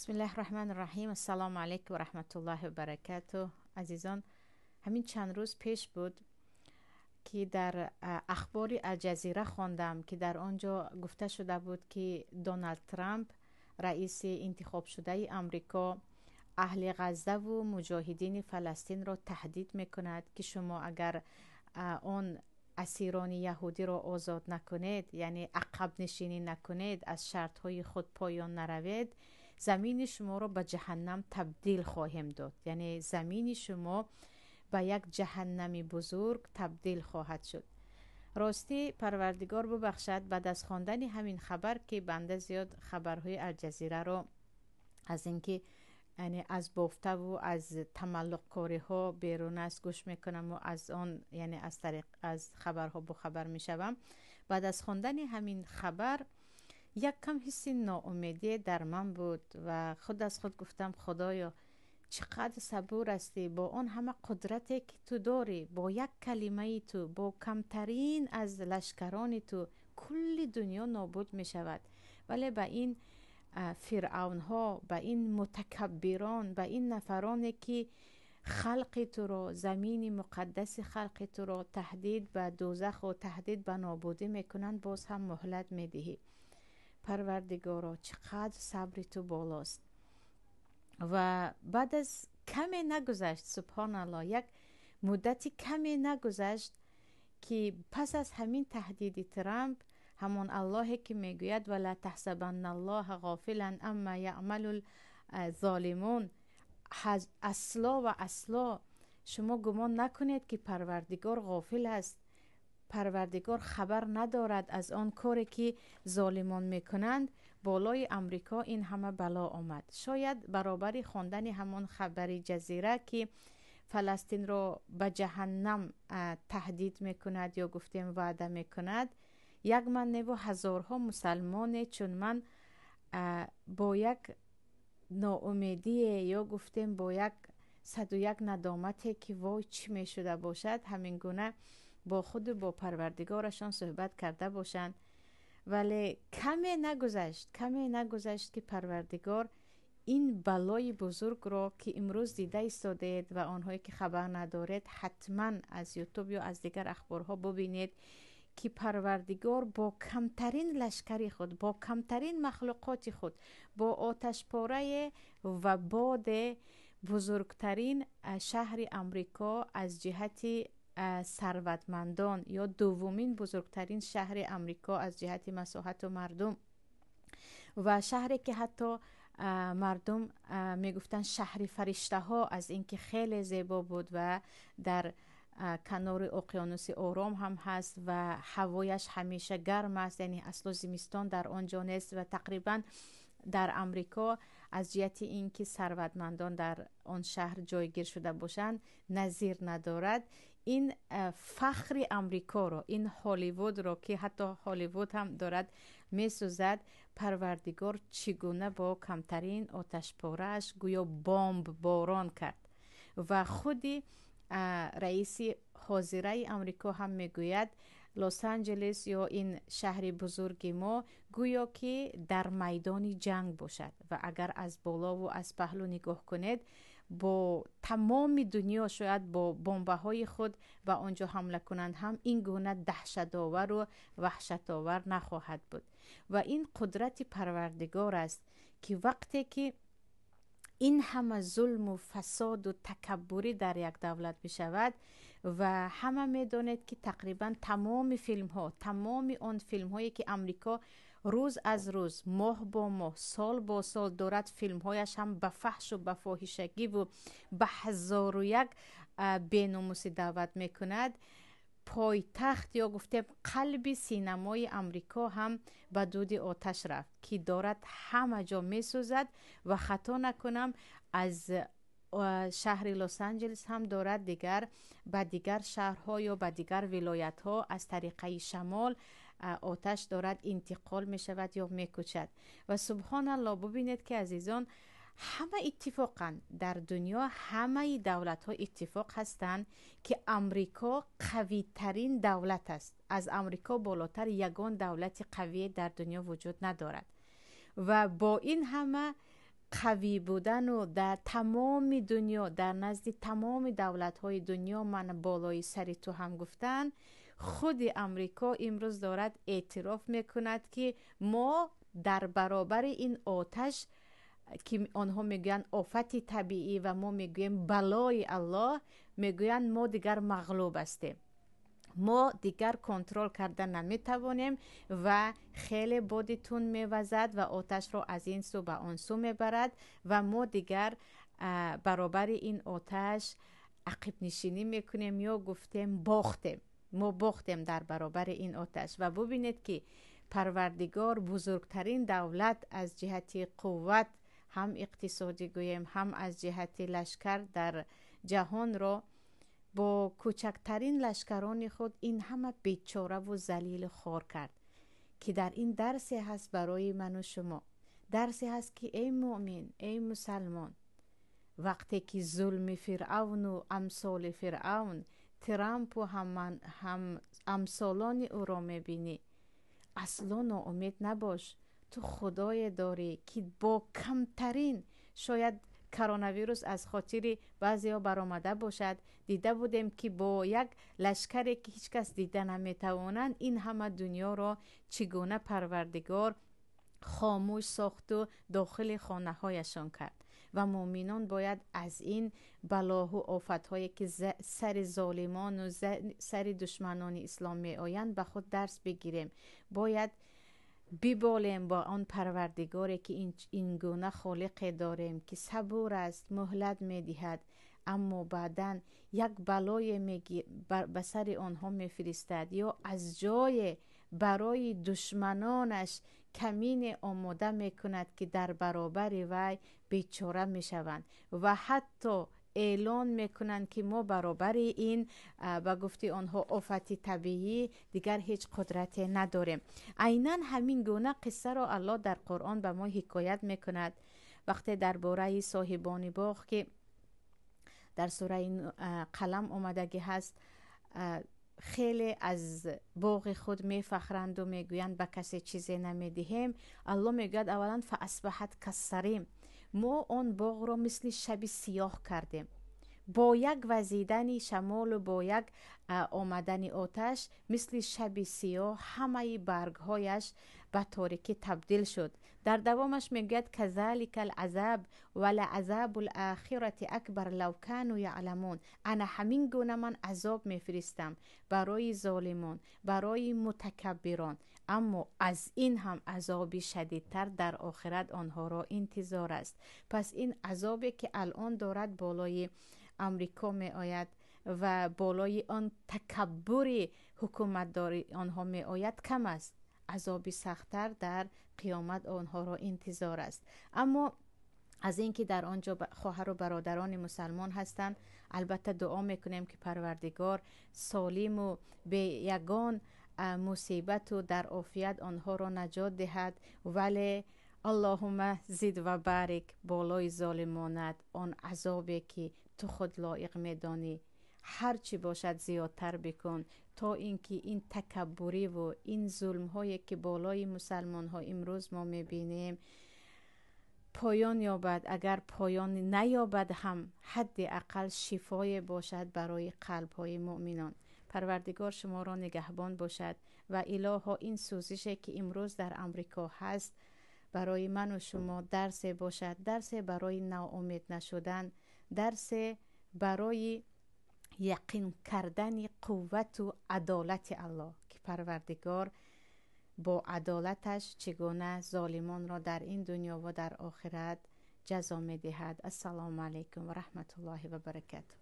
Бисмиллаҳи раҳмани раҳим. Ассалому алайкум ва раҳматуллоҳи ва баракатуҳ. Азизон, ҳамин чанд рӯз пеш буд, ки дар ахбори Алҷазира хондам, ки дар он ҷо гуфта шуда буд, ки Доналд Трамп, раиси интихобшудаи Амрико, аҳли Ғаззаву муҷоҳидини Фаластинро таҳдид мекунад, ки шумо агар он асирони яҳудиро озод накунед, яъне ақабнишинӣ накунед, аз шартҳои худ поён наравед, замини шуморо ба ҷаҳаннам табдил хоҳем дод, яъне замини шумо ба як ҷаҳаннами бузург табдил хоҳад шуд. Ростӣ, Парвардигор бубахшад, баъд аз хондани ҳамин хабар, ки банда зиёд хабарҳои Алҷазираро аз ин ки, яъне аз бофтаву аз тамаллуқкориҳо берун аст, гӯш мекунаму аз он, яъне аз тариқ аз хабарҳо бохабар мешавам, баъд аз хондани ҳамин хабар як кам ҳисси ноумедие дар ман буд ва худ аз худ гуфтам: «Худоё, чӣ қадр сабур ҳастӣ! Бо он ҳама қудрате, ки ту дорӣ, бо як калимаи ту, бо камтарин аз лашкарони ту кулли дунё нобуд мешавад, вале ба ин фиръавнҳо, ба ин мутакаббирон, ба ин нафароне, ки халқи туро, замини муқаддаси халқи туро таҳдид ба дӯзаху таҳдид ба нобудӣ мекунанд, боз ҳам муҳлат медиҳӣ. Парвардигоро, чӣ қадр сабри ту болост!» Ва баъд аз каме нагузашт, субҳоналлоҳ, як муддати каме нагузашт, ки пас аз ҳамин таҳдиди Трамп, ҳамон Аллоҳе, ки мегӯяд: «Вала таҳсабанналлоҳа ғофилан амма яъмалул золимун», асло ва асло шумо гумон накунед, ки Парвардигор ғофил аст, Парвардигор хабар надорад аз он коре, ки золимон мекунанд. Болои Амрико ин ҳама бало омад. Шояд баробари хондани ҳамон хабари Ҷазира, ки Фаластинро ба ҷаҳаннам таҳдид мекунад ё гуфтем ваъда мекунад, як ман неву ҳазорҳо мусалмоне чун ман бо як ноумедие ё гуфтем бо як саду як надомате, ки вой, чӣ мешуда бошад, ҳамин гуна бо худу бо Парвардигорашон суҳбат карда бошанд. Вале каме нагузашт, каме нагузашт, ки Парвардигор ин балои бузургро, ки имрӯз дида истодаед, ва онҳое, ки хабар надоред, ҳатман аз Ютуб ё аз дигар ахборҳо бубинед, ки Парвардигор бо камтарин лашкари худ, бо камтарин махлуқоти худ, бо оташпорае ва боде бузургтарин шаҳри Амрико аз ҷиҳати сарватмандон ё дуввумин бузургтарин шаҳри Амрико аз ҷиҳати масоҳату мардум ва шаҳре, ки ҳатто мардум мегуфтанд шаҳри фариштаҳо, аз ин ки хеле зебо буд ва дар канори оқиёнуси Ором ҳам ҳаст ва ҳавояш ҳамеша гарм аст, яъне асло зимистон дар он ҷо нест, ва тақрибан дар Амрико аз ҷиҳати ин ки сарватмандон дар он шаҳр ҷойгир шуда бошанд, назир надорад, ин фахри Амрикоро, ин Ҳолливудро, ки ҳатто Ҳолливуд ҳам дорад месӯзад, Парвардигор чӣ гуна бо камтарин оташпорааш гӯё бомб борон кард. Ва худи раиси ҳозираи Амрико ҳам мегӯяд: Лос-Анҷелес ё ин шаҳри бузурги мо гӯё ки дар майдони ҷанг бошад ва агар аз болову аз паҳлӯ нигоҳ кунед, бо тамоми дунё шояд бо бомбаҳои худ ба он ҷо ҳамла кунанд ҳам, ин гуна даҳшатовару ваҳшатовар нахоҳад буд. Ва ин қудрати Парвардигор аст, ки вақте ки ин ҳама зулму фасоду такаббурӣ дар як давлат бишавад, ва ҳама медонед, ки тақрибан тамоми филмҳо, тамоми он филмҳое, ки Амрико рӯз аз рӯз, моҳ бо моҳ, сол бо сол дорад филмҳояш ҳам ба фаҳшу ба фоҳишагиву ба ҳазору як беномусӣ даъват мекунад, пойтахт ё гуфтем қалби синамои Амрико ҳам ба дуди оташ рафт, ки дорад ҳама ҷо месӯзад, ва хато накунам, аз шаҳри Лос-Анҷелес ҳам дорад дигар ба дигар шаҳрҳо ё ба дигар вилоятҳо аз тариқаи шамол оташ дорад интиқол мешавад ё мекӯчад. Ва субҳоналлоҳ, бубинед, ки азизон, ҳама иттифоқанд, дар дунё ҳамаи давлатҳо иттифоқ ҳастанд, ки Амрико қавитарин давлат аст, аз Амрико болотар ягон давлати қавие дар дунё вуҷуд надорад, ва бо ин ҳама Қавӣ будану дар тамоми дунё, дар назди тамоми давлатҳои дунё ман болои сари ту ҳам гуфтан, худи Амрико имрӯз дорад эътироф мекунад, ки мо дар баробари ин оташ, ки онҳо мегӯянд офати табиӣ ва мо мегӯем балои Аллоҳ, мегӯянд мо дигар мағлуб ҳастем, мо дигар контрол карда наметавонем ва хеле боди тун мевазад ва оташро аз ин сӯ ба он сӯ мебарад ва мо дигар баробари ин оташ ақибнишинӣ мекунем ё гуфтем бохтем, мо бохтем дар баробари ин оташ. Ва бубинед, ки Парвардигор бузургтарин давлат аз ҷиҳати қувват, ҳам иқтисодӣ гӯем, ҳам аз ҷиҳати лашкар дар ҷаҳонро бо кӯчактарин лашкарони худ ин ҳама бечораву залилу хор кард, ки дар ин дарсе ҳаст барои ману шумо, дарсе ҳаст, ки эй муъмин, эй мусалмон, вақте ки зулми Фиръавну амсоли Фиръавн, Трампу ҳам амсолони ӯро мебинӣ, асло ноумед набош. Ту худое дорӣ, ки бо камтарин, шояд коронавирус аз хотири баъзеҳо баромада бошад, дида будем, ки бо як лашкаре, ки ҳеҷ кас дида наметавонанд, ин ҳама дунёро чӣ гуна Парвардигор хомӯш сохту дохили хонаҳояшон кард. Ва муъминон бояд аз ин балоҳу офатҳое, ки сари золимону сари душманони ислом меоянд, ба худ дарс бигирем. Бояд биболем бо он Парвардигоре, ки ин гуна холиқе дорем, ки сабур аст, муҳлат медиҳад, аммо баъдан як балое ба сари онҳо мефиристад ё аз ҷое барои душманонаш камине омода мекунад, ки дар баробари вай бечора мешаванд ва ҳатто эълон мекунанд, ки мо баробари ин, ба гуфти онҳо, офати табиӣ дигар ҳеҷ қудрате надорем. Айнан ҳамин гуна қиссаро Аллоҳ дар Қуръон ба мо ҳикоят мекунад, вақте дар бораи соҳибони боғ, ки дар сураи Қалам омадагӣ ҳаст, хеле аз боғи худ мефахранду мегӯянд, ба касе чизе намедиҳем. Аллоҳ мегӯяд: аввалан فأصبحت كالصريم, мо он боғро мисли шаби сиёҳ кардем. Бо як вазидани шамолу бо як омадани оташ мисли шаби сиёҳ ҳамаи баргҳояш ба торикӣ табдил шуд. Дар давомаш мегӯяд: كذلك العذاب ولعذاب الآخرة أكبر لو كانوا يعلمون. Ана ҳамин гуна ман азоб мефиристам барои золимон, барои мутакаббирон, аммо аз ин ҳам азоби шадидтар дар охират онҳоро интизор аст. Пас ин азобе, ки алон дорад болои Амрико меояд ва болои он такаббури ҳукуматдори онҳо меояд, кам аст. Азоби сахттар дар қиёмат онҳоро интизор аст. Аммо аз ин ки дар он ҷо хоҳару бародарони мусалмон ҳастанд, албатта дуо мекунем, ки Парвардигор солиму беягон мусибату дар офият онҳоро наҷот диҳад. Вале اللهم زد وبارك болои золимонат он азобе, ки ту худ лоиқ медонӣ, ҳар чӣ бошад, зиёдтар бикун, то ин ки ин такаббуриву ин зулмҳое, ки болои мусалмонҳо имрӯз мо мебинем, поён ёбад. Агар поён наёбад ҳам, ҳадди ақал шифое бошад барои қалбҳои муъминон. Парвардигор шуморо нигаҳбон бошад ва илоҳо, ин сӯзише, ки имрӯз дар Амрико ҳаст, барои ману шумо дарсе бошад, дарсе барои ноумед нашудан, дарсе барои яқин кардани қуввату адолати Аллоҳ, ки Парвардигор бо адолаташ чӣ гуна золимонро дар ин дунё ва дар охират ҷазо медиҳад. Ассалому алайкум ва раҳматуллоҳи ва баракатуҳ.